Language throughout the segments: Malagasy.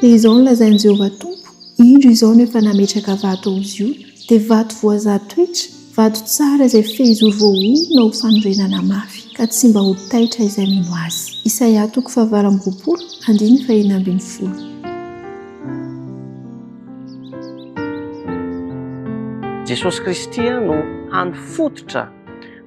Dia izao no lazain'i Jehovah Tompo, Indro izao no efa nametraka vato ao Ziona, dia vato voazaha toetra, vato tsara izay fehizoro voaorina ho fanorenana mafy, ka tsy mba ho taitra izay mino azy. Isaia toko fahavalo amby 20, andininy fahenina ambin'ny folo. Jesosy Kristy no hany fototra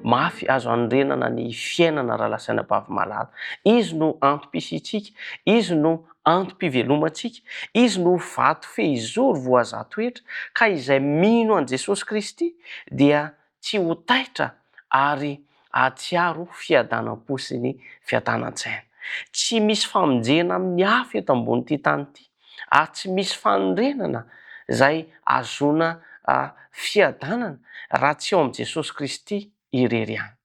mafy azo anorenana ny fiainana rahalahy sy anabavy malala. Izy no antom-pisiantsika, Izy no antom-pivelomantsika, Izy no vato fehizoro voazaha toetra, ka izay mino an'i Jesosy Kristy dia tsy ho taitra ary hahatsiaro fiadanam-po sy ny fiadanan-tsaina. Tsy misy famonjena amin'ny hafa eto ambonin'ity tany ity, ary tsy misy fanorenana izay ahazoana fiadanana raha tsy ao amin'i Jesosy Kristy irery ihany.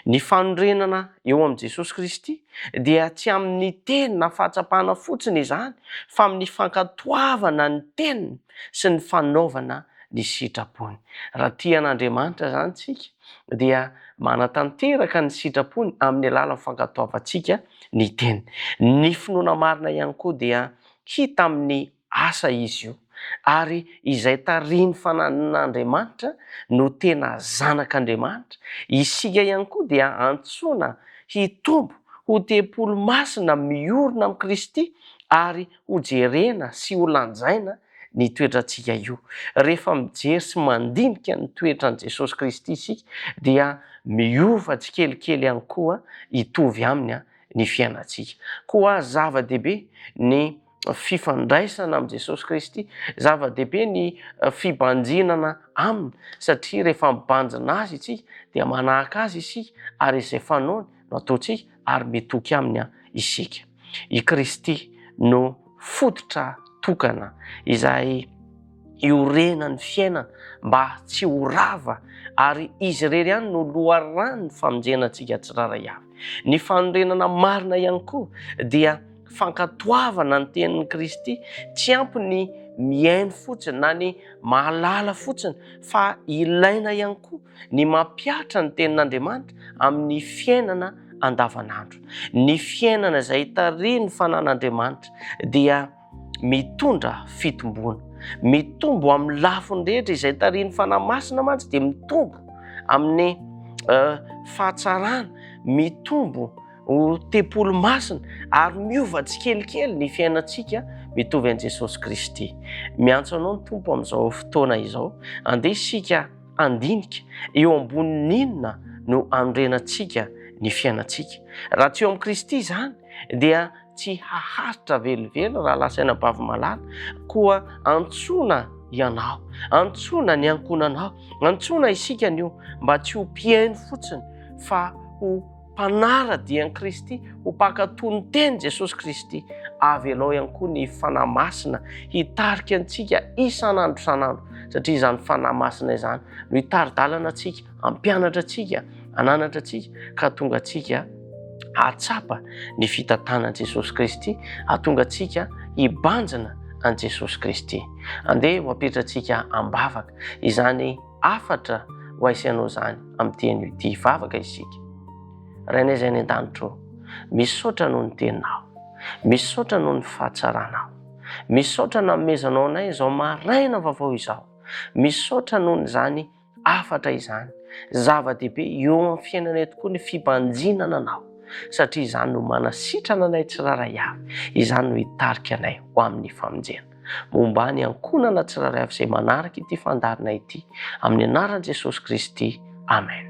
Ny fanorenana eo amin'i Jesosy Kristy dia tsy amin'ny teny na fahatsapana fotsiny izany fa amin'ny fankatoavana ny teniny sy ny fanaovana ny sitrapony. Raha tia an'Andriamanitra izany isika dia manatanteraka ny sitrapony amin'ny alalan'ny fankatoavantsika ny teniny. Ny finoana marina ihany koa dia hita amin'ny asa izy io, ary izay tarihin'ny fananan'Andriamanitra no tena zanak'Andriamanitra. Isika ihany koa dia antsoina hitombo ho tempoly masina miorina amin'i Kristy ary hojerena sy holanjaina ny toetrantsika io. Rehefa mijery sy mandinika ny toetran'i Jesosy Kristy isika dia miova tsikelikely ihany koa hitovy aminy ny fiainantsika. Koa zava-dehibe ny fifandraisana amin'i Jesosy Kristy. Zava-dehibe ny fibanjinana Aminy satria rehefa mibanjina Azy isika dia manahaka Azy isika ary izay fanaony no ataontsika ary mitoky Aminy isika. I Kristy no fototra tokana izay iorenan'ny fiainana mba tsy ho rava ary Izy irery ihany no loharanon'ny famonjena antsika tsirairay avy. Ny fanorenana marina ihany koa dia fankatoavana ny tenin'i Kristy, tsy ampy ny mihaino fotsiny na ny mahalala fotsiny fa ilaina ihany koa ny mampihatra ny tenin'Andriamanitra amin'ny fiainana andavanandro. Ny fiainana izay tarihin'ny fanan'Andriamanitra dia mitondra fitomboana. Mitombo amin'ny lafiny rehetra izay tarihin'ny Fanahy Masina mantsy dia mitombo amin'ny fahatsarana, mitombo ho tempoly masina ary miova tsikelikely ny fiainantsika mitovy an'i Jesosy Kristy. Miantso anao ny Tompo amin'izao fotoana izao. Andeha isika handinika eo ambonin'ny inona no anorenantsika ny fiainantsika. Raha tsy eo amin'i Kristy izany dia tsy haharitra velively raha lasaina bavy malala. Koa antsoina ianao, antsoina ny ankohonanao, antsoina isika anio mba tsy ho mpihaino fotsiny fa ho mpanara-dia an'i Kristy, ho mpankatò ny teny Jesosy Kristy. Avelao ihany koa ny Fanahy Masina hitarika antsika isan'andro isan'andro, satria izany Fanahy Masina izany no hitari-dalana antsika, hampianatra antsika, hananatra antsika, ka hahatonga antsika hahatsapa ny fitantanan'i Jesosy Kristy, hahatonga antsika hibanjina an'i Jesosy Kristy. Andeha ho apetratsika am-bavaka izany hafatra ho ahy sy anao izany amin'ity anio ity. Hivavaka isika. Rainay izay any an-danitra ô, misaotra noho ny teninao. Misaotra noho ny fahatsaranao. Misaotra nanomezanao anay izao maraina vaovao izao. Misaotra noho izany hafatra izany. Zava-dehibe eo amin'ny fiainanay tokoa ny fibanjinana anao, satria izany no manasitrana anay tsirairay avy, izany no hitarika anay ho amin'ny famonjena. Momba ny ankohonana tsirairay avy izay manaraka ity fandaharana ity, amin'ny anaran'i Jesosy Kristy, Amen.